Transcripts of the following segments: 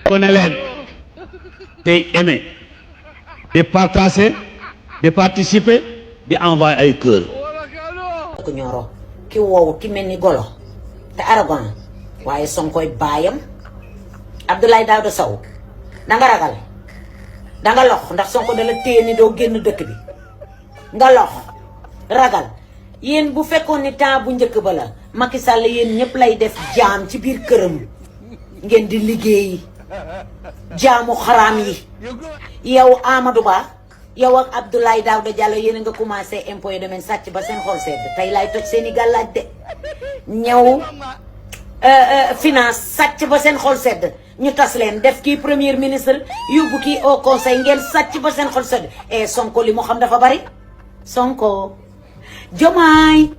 connaît leen day aimer di partager di participer di envoyer ay cœur ko ñoro ki wow ki melni golo te aragon waye Sonkoy bayam Abdoulaye Daouda Sow da nga ragal da nga lox ndax Sonko da la téye ni doo génn dëkk bi nga lox ragal yéen bu fekkoon ni temps bu njëkk ba la Macky Sall yéen ñëpp lay def jaam ci biir këram ngeen di liggéey jaamu xaraam yi yow Amadou Ba yow ak Abdoulaye Daouda Diallo yéen nga commencé impôt et domaine sàcc ba seen xol sedd tey laay toj seen i gàllaaj de ñëw finance sàcc ba seen xol sedd ñu tas leen def kii premier ministre yóbbu kii au conseil ngeen sàcc ba seen xol sedd et Sonko li mu xam dafa bari Sonko Jomaay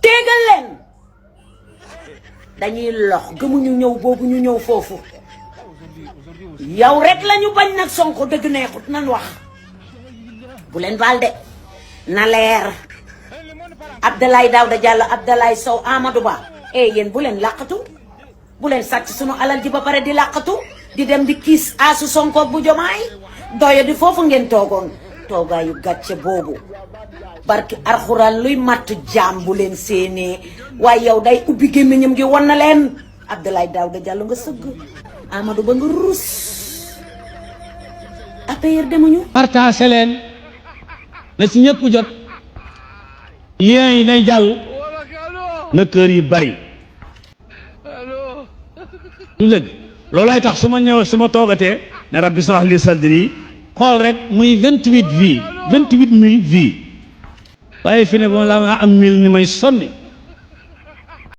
téegal leen dañuy lox gëmuñu ñëw boobu ñu ñëw foofu yow rek lañu bañ nag Sonko dëgg neexut nan wax bu leen baal de na leer Abdoulaye Daouda Diallo Abdoulaye Sow Amadou Ba yéen bu leen làqatu bu leen sàcc sunu alal ji ba pare di làqatu di dem di kiis aasu Sonko bu Jomaay doyo di foofu ngeen toogoon toogaayu gàcce boobu barki arxuraan luy matt jaam bu leen séenee waaye yow day ubbi gémmiñam gi wan na leen Abdoulaye Daouda Diallo nga sëgg Amadou Ba nga rus APR demuñu partagé leen na ci ñëpp jot lien yi nay jàll na kër yi bari du dëgg loolay tax su ma ñëw su ma toogatee ne rabbi shrah li sadri xool rek muy 28 vies waaye fi ne ba la nga am 1000 ni may sonni